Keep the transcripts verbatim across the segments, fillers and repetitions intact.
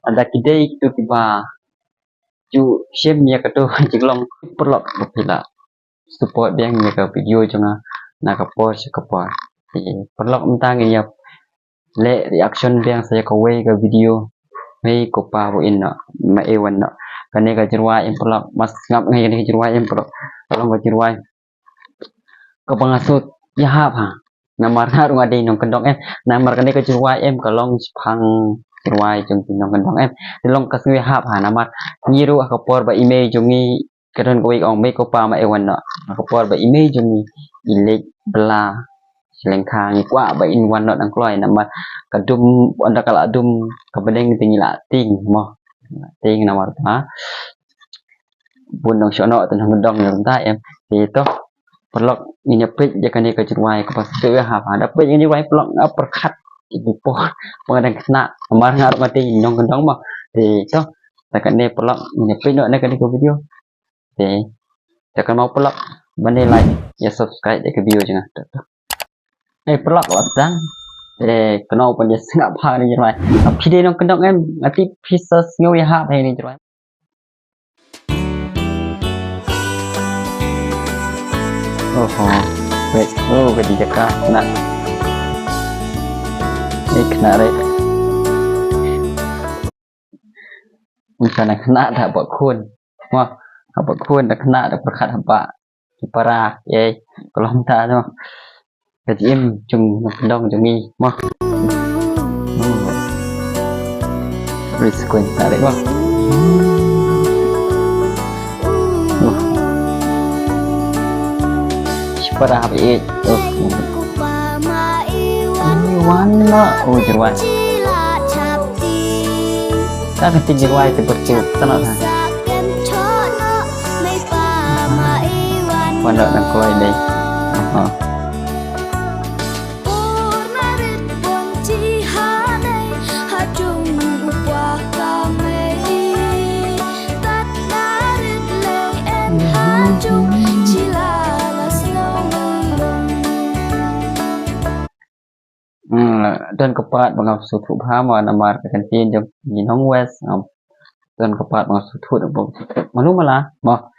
Lada ki dei kito kiba ju shim ïa kato jinglong, paralok, ba phi la support biang ïa ka video jong nga na ka por sha ka por. Te paralok, mynta ngin ïa leh reaction biang sa ïa kawei ka video. Hei ko pa, ba in noh, ma e wan noh. Kane ka jingrwai em paralok, ma sngap ngai kane ka jingrwai em paralok. Ka long ka jingrwai kaba nga sngewthuh ïahap ha. Namar nga ruh nga dei nongkyndong em. Namar kane ka jingrwai em ka long shaphang jingrwai jong ki nongkyndong em. Te long ka sngewthuh ïahap ha. Namar ngi ruh ha ka por ba i mei jong ngi, ka don kawei ka ong, mei ko pa, ma e wan noh. Ha ka por ba i mei jong ngi i leit bylla sha lyngkha, ngi kwah ba in wan noh dang kloi, namar ka dum, ynda ka la dum ka bneng te ngi la tieng mo. Tieng namar ba bun nong shoh noh te nongkyndong ïa mynta em. Te to paralok, ngin ïa peit ïa kane ka jingrwai kaba sngewthuh ïahap ha. Da peit ïa kane ka jingrwai paralok, nga pyrkhat ïa ki por ba nga dang khynnah, namar nga ruh nga dei nongkyndong mo. Te to, da kane paralok, ngin ïa peit noh na kane ka video. Te, te kynmaw paralok ban ïa like, ïa subscribe ïa ka video jong nga. To, to. Eh paralok, la sdang. Te kynmaw ban ïa sngap ha kane ka jingrwai. Phi dei nongkyndong em, nga tip phi sa sngewthuh ïahap ha kane ka jingrwai. Oho. Wait. Oh, ka dei jaka khynnah. Eh, khynnah re. Mynta nang khynnah da ba khun. Mo, haba khun da khynnah da pyrkhat haba ki para, eh, ka long ta to. Ka jingim jong nongkyndong jong ngi mo. Oh. Risk ko ta re mo. Oh. Ki para haba ïeit. Oh. Wan noh, oh, jingrwai. Ka kynti jingrwai te pyrshah tang noh ta. Wan noh dang kloi dei. Aha. Hmm, don ka part ba ngam sngewthuh bha mo namar ka ktien jong ngi nong West, ngam, don ka part ba ngam sngewthuh, ba malu mala mo.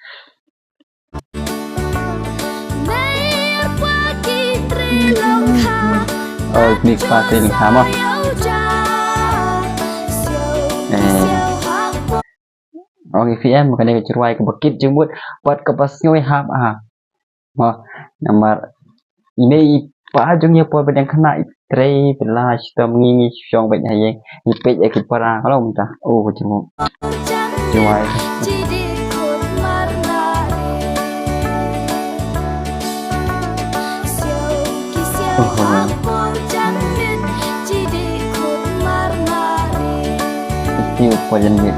Oh, ni pa te ni ha mo. Eh. Ong ïa phi em, kane ka jingrwai kaba kit jingmut bad kaba sngewthuh ïahap ha. Mo, namar i mei i pa jong ngi ha por ba dang khynnah i trei bylla shitom, ngi ngi shong beit ha ïing, ngi peit ïa ki para, ka long mynta. Oh, ka jingmut. Jingrwai. Oho. Iti u pajan mit.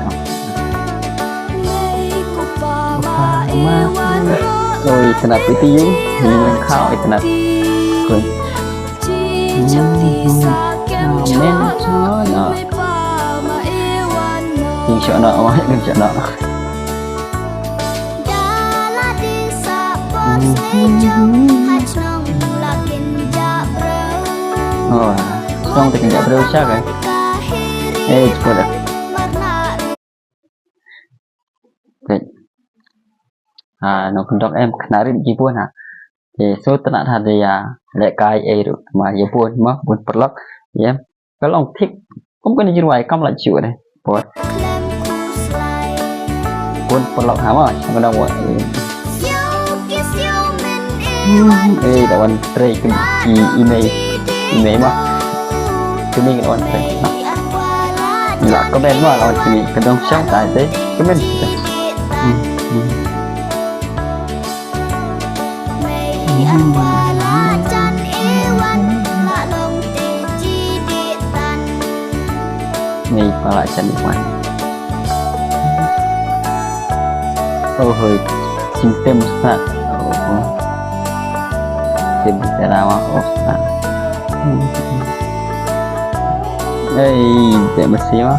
Oi, itynnad iti ïing, ïing lyngkha, itynnad. Koi. Amen. Ïing shoh noh, ïing shoh noh. Oh, shnong te kynjah briew sha ka. Eh, jeput. Peit. Ha, nongkyndong em, khynnah rit ki bun ha. Te sngewtynnat ha, te ïa lehkai ei ruh ma ïa bun, ma bun paralok. Ïa. Ka long thik kum kane ka jingrwai kam lah shuh dei. Por. Bun paralok ha mo, sngewdang wa. Eh, da wan trei ki, i, i mei, i mei mo. Kine ki da wan trei. Lah comment mo, lah wan kine. Ka dang shang tai te comment. Hmm, hmm. Mei pa lah jan i wan. Oh hoi, jingtem sat. Oh, oh. Tem tera wa, oh, sat. Ei, tem mesti wa.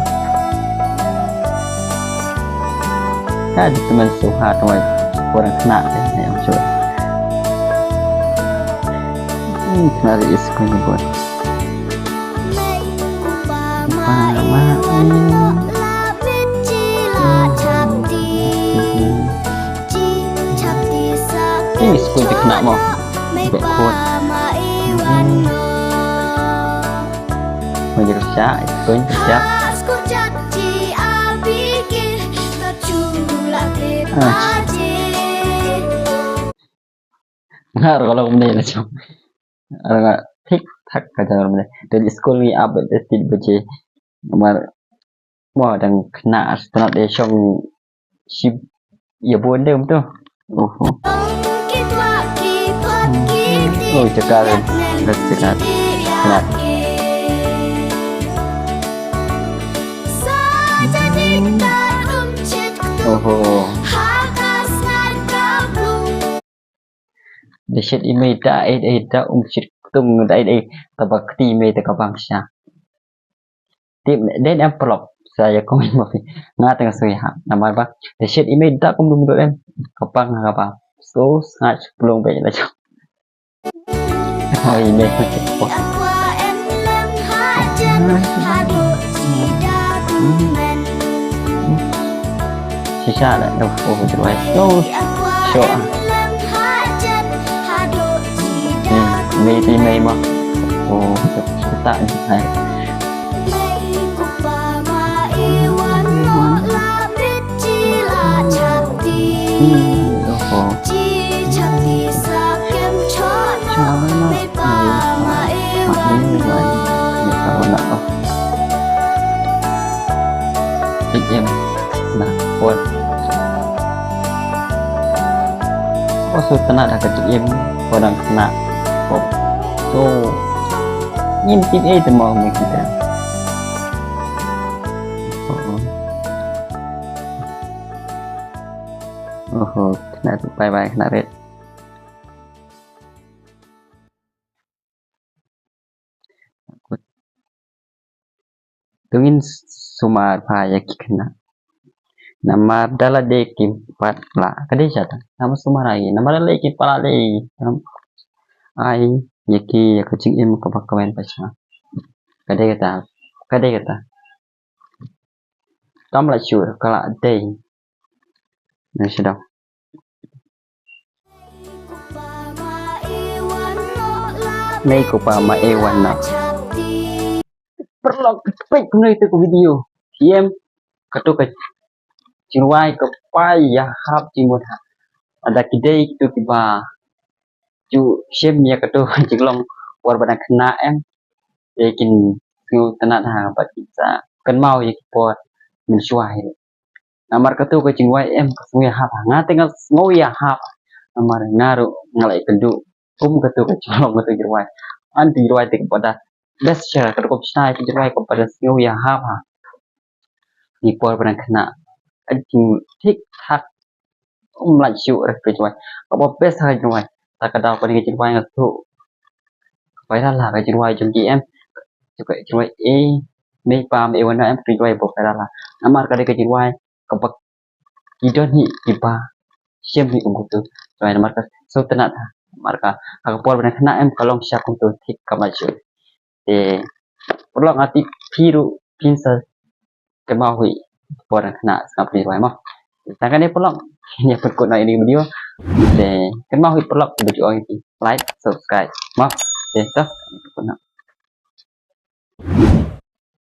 Ka jingtymmen suha tawai por khynnah te, ai ong shuh. Hmm, khynnah ri is ko ni bot. Mama, Nak mo. Bek kuat. Mo je ka sha, ito ka sha. Ah. Ngar kalau kumne la chong. Ara nga thik thak ka jang kumne. Te school ngi ap te tit baje. Mar mo dang khynnah sngewtynnat de shong ship ïa bun de um tu. Oho. Oh, jaka de. Kat jaka. Khynnah. Oho. Da shet i mei da ai ai da um shit ktung da ai ai, taba kti mei da ka bang sha. Tip den em plop sa ïa comment ma phi. Nga tang sui ha. Namar ba da shet i mei da kum dum do em. Ka bang ka ba. So sngat plong be da chong. Oi mei. Shisha da. Oh, oh, oh. So, so. Hmm, mei ti mei ma. Oh, ta ni hai. Hmm, oh, oh. Chana, eh, mak ni wan. Ni ka wan oh. Em, na, kuat. Oh, so tana da ka em, kuat dang kena. Oh, so. Ngim tip eh, te mo me kita. Oh, oh. Oh, oh, kena tu, bye bye, kena red. To ngin sumar pha ïa ki khynnah. Namar da lade kim pat lah. Ka dei shata. Namar sumar ai. Namar lade kim pat lah lade. Ai ïa ki ïa ka jingim kaba kmen pha sha. Ka dei kata. Ka dei kata. Kam lah shuh ka lah dei. Na sha dong. Mei ko pa ma e wan na. Paralok, peit kumne te ko video. Em, kato ka jingrwai ka pai ïa hap jingmut ha. Ada ki dei kito kiba ju shem ïa kato jinglong por ba dang khynnah em. Te kin sngewtynnat ha bad kin sa kynmaw ïa ki por mynshuwa hi. Namar kato ka jingrwai em ka sngew ïahap ha. Nga te nga sngew ïahap. Namar nga ruh nga la ïakynduh kum kato ka jinglong kato jingrwai. Hynrei jingrwai te kaba da best share kato ka best share jingrwai kaba da sngew ïahap ha. Ngi por ba dang khynnah. Ka jing thik thak. Um lait shuh re ka jingrwai. Kaba best ha ka jingrwai. Ta ka daw kane ka jingrwai nga thuh. Ka viral ha ka jingrwai jong ki em. Ka jingrwai e mei pa ma e wan na em ka jingrwai ba viral ha. Namar ka dei ka jingrwai kaba ki don hi kiba shem hi um kato. Namar ka sngewtynnat ha. Namar ka ha ka por ba dang khynnah em ka long sha kumto thik kam lait shuh. Te paralok nga tip phi ruh phin sa kynmaw hi por dang khynnah sngap hi wai mo. Tang kane paralok ïa pynkut noh ïa kane ka video. Te kynmaw hi paralok ba ju ong ïa phi like, subscribe mo. Te to pynkut noh.